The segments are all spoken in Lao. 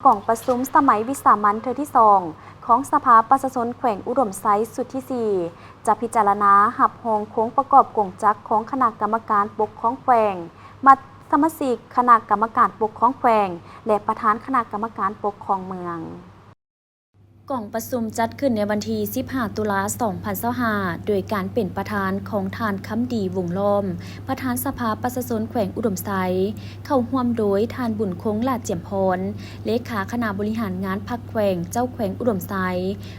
ກອງປະຊຸມສະໄໝວິສາມັນເທື່ອທີສອງ ຂອງສະພາປະຊາຊົນແຂວງອຸດົມໄຊຊຸດທີສີ່ ຈະພິຈາລະນາຮັບຮອງໂຄງປະກອບກົງຈັກຂອງຄະນະກຳມະການປົກຄອງແຂວງ, ມາ ສະມາຊິກຄະນະກຳມະການປົກຄອງແຂວງ ແລະ ປະທານຄະນະກຳມະການປົກຄອງເມືອງ. ກອງປະຊຸມຈັດຂຶ້ນໃນວັນທີສິບຫ້າ ຕຸລາ ສອງພັນຊາວຫ້າ ໂດຍການເປັນປະທານຂອງທ່ານ ຄຳດີ ວົງລ້ອມ ປະທານສະພາປະຊາຊົນແຂວງອຸດົມໄຊ, ເຂົ້າຮ່ວມໂດຍທ່ານ ບຸນຄົງ ຫຼ້າຈຽມພອນ ເລຂາຄະນະບໍລິຫານງານພັກແຂວງ, ເຈົ້າແຂວງອຸດົມໄຊ,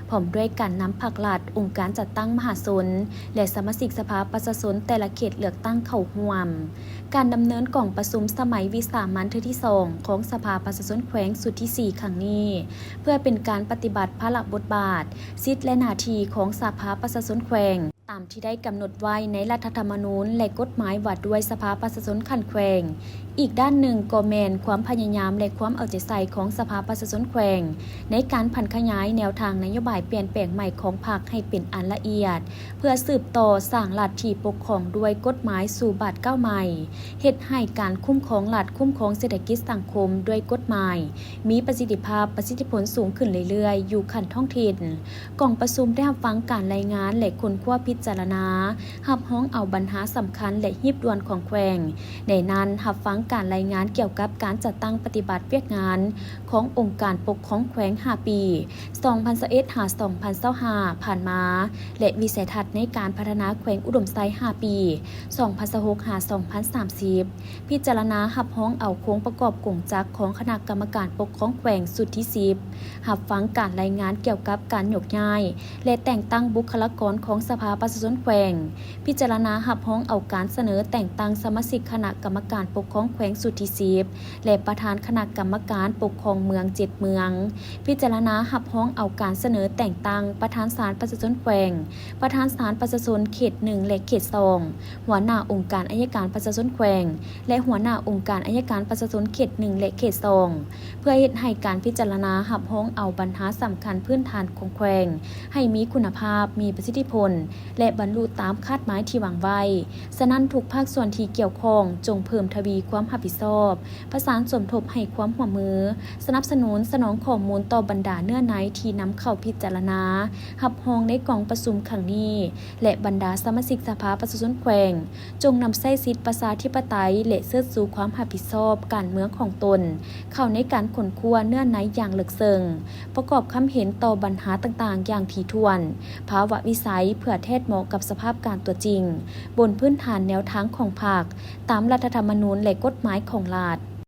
ພ້ອມດ້ວຍການນຳພັກລັດ, ອົງການຈັດຕັ້ງມະຫາຊົນ ແລະ ສະມາຊິກສະພາປະຊາຊົນແຕ່ລະເຂດເລືອກຕັ້ງເຂົ້າຮ່ວມ. ການດຳເນີນກອງປະຊຸມສະໄໝວິສາມັນເທື່ອທີສອງ ຂອງສະພາປະຊາຊົນແຂວງຊຸດທີສີ່ ຄັ້ງນີ້ ເພື່ອເປັນການປະຕິບັດພາລະບົດບາດ, ສິດ ແລະ ໜ້າທີ່ຂອງສະພາປະຊາຊົນແຂວງ ຕາມທີ່ໄດ້ກຳນົດໄວ້ໃນລັດຖະທຳມະນູນ ແລະ ກົດໝາຍວ່າດ້ວຍສະພາປະຊາຊົນຂັ້ນແຂວງ. ອີກດ້ານໜຶ່ງກໍແມ່ນຄວາມພະຍາຍາມ ແລະ ຄວາມເອົາໃຈໃສ່ຂອງສະພາປະຊາຊົນແຂວງ ໃນການຜັນຂະຫຍາຍແນວທາງນະໂຍບາຍປ່ຽນແປງໃໝ່ຂອງພັກໃຫ້ເປັນອັນລະອຽດ, ເພື່ອສືບຕໍ່ສ້າງລັດທີ່ປົກຄອງດ້ວຍກົດໝາຍສູ່ບາດກ້າວໃໝ່, ເຮັດໃຫ້ການຄຸ້ມຄອງລັດ, ຄຸ້ມຄອງເສດຖະກິດສັງຄົມດ້ວຍກົດໝາຍ ມີປະສິດທິພາບ, ປະສິດທິຜົນສູງຂຶ້ນເລື້ອຍໆ ຢູ່ຂັ້ນທ້ອງຖິ່ນ. ກອງປະຊຸມໄດ້ຮັບຟັງການລາຍງານ ແລະ ຄົ້ນຄວ້າພິຈາລະນາ, ຮັບຮອງເອົາບັນຫາສຳຄັນ ແລະ ຮີບດ່ວນຂອງແຂວງ. ໃນນັ້ນ, ຮັບຟັງການລາຍງານກ່ຽວກັບການຈັດຕັ້ງປະຕິບັດວຽກງານຂອງອົງການປົກຄອງແຂວງຫ້າປີ, ສອງພັນຊາວເອັດ ຫາ ສອງພັນຊາວຫ້າ ຜ່ານມາ ແລະ ວິໄສທັດໃນການພັດທະນາແຂວງອຸດົມໄຊຫ້າປີ, ສອງພັນຊາວຫົກ ຫາ ສອງພັນສາມສິບ. ພິຈາລະນາຮັບຮອງເອົາໂຄງປະກອບກົງຈັກຂອງຄະນະກຳມະການປົກຄອງແຂວງຊຸດທີສິບ, ຮັບຟັງການລາຍງານກ່ຽວກັບການຍົກຍ້າຍ ແລະ ແຕ່ງຕັ້ງບຸກຄະລາກອນຂອງສະພາປະຊາຊົນແຂວງ, ພິຈາລະນາຮັບຮອງເອົາການສະເໜີແຕ່ງຕັ້ງສະມາຊິກຄະນະກຳມະການປົກຄອງແຂວງຊຸດທີສິບ ແລະ ປະທານຄະນະກຳມະການປົກຄອງເມືອງເຈັດເມືອງ, ພິຈາລະນາຮັບຮອງເອົາການສະເໜີແຕ່ງຕັ້ງປະທານສານປະຊາຊົນແຂວງ, ປະທານສານປະຊາຊົນເຂດໜຶ່ງ ແລະ ເຂດສອງ, ຫົວໜ້າອົງການໄອຍະການປະຊາຊົນແຂວງ ແລະ ຫົວໜ້າອົງການໄອຍະການປະຊາຊົນເຂດໜຶ່ງ ແລະ ເຂດສອງ ເພື່ອເຮັດໃຫ້ການພິຈາລະນາຮັບຮອງເອົາບັນຫາສຳຄັນພື້ນຖານຂອງແຂວງ ໃຫ້ມີຄຸນນະພາບ, ມີປະສິດທິຜົນ ແລະ ບັນລຸຕາມຄາດໝາຍທີ່ວາງໄວ້. ສະນັ້ນ, ທຸກພາກສ່ວນທີ່ກ່ຽວຂ້ອງ ຈົ່ງເພີ່ມທະວີຄວາມຮັບຜິດຊອບ, ປະສານສົມທົບໃຫ້ຄວາມຮ່ວມມື, ສະໜັບສະໜູນສະໜອງຂໍ້ມູນຕໍ່ບັນດາເນື້ອໃນທີ່ນຳເຂົ້າພິຈາລະນາ ຮັບຮອງໃນກອງປະຊຸມຄັ້ງນີ້ ແລະ ບັນດາສະມາຊິກສະພາປະຊາຊົນແຂວງ ຈົ່ງນຳໃຊ້ສິດປະຊາທິປະໄຕ ແລະ ເຊີດຊູຄວາມຮັບຜິດຊອບການເມືອງຂອງຕົນ ເຂົ້າໃນການຄົ້ນຄວ້າເນື້ອໃນຢ່າງເລິກເຊິ່ງ, ປະກອບຄຳເຫັນຕໍ່ບັນຫາຕ່າງໆຢ່າງຖີ່ຖ້ວນ, ພາວະວິໄສ ເພື່ອແທດເໝາະກັບສະພາບການຕົວຈິງ, ບົນພື້ນຖານແນວທາງຂອງພັກ, ຕາມລັດຖະທຳມະນູນ ແລະ ກົດໝາຍຂອງລັດ.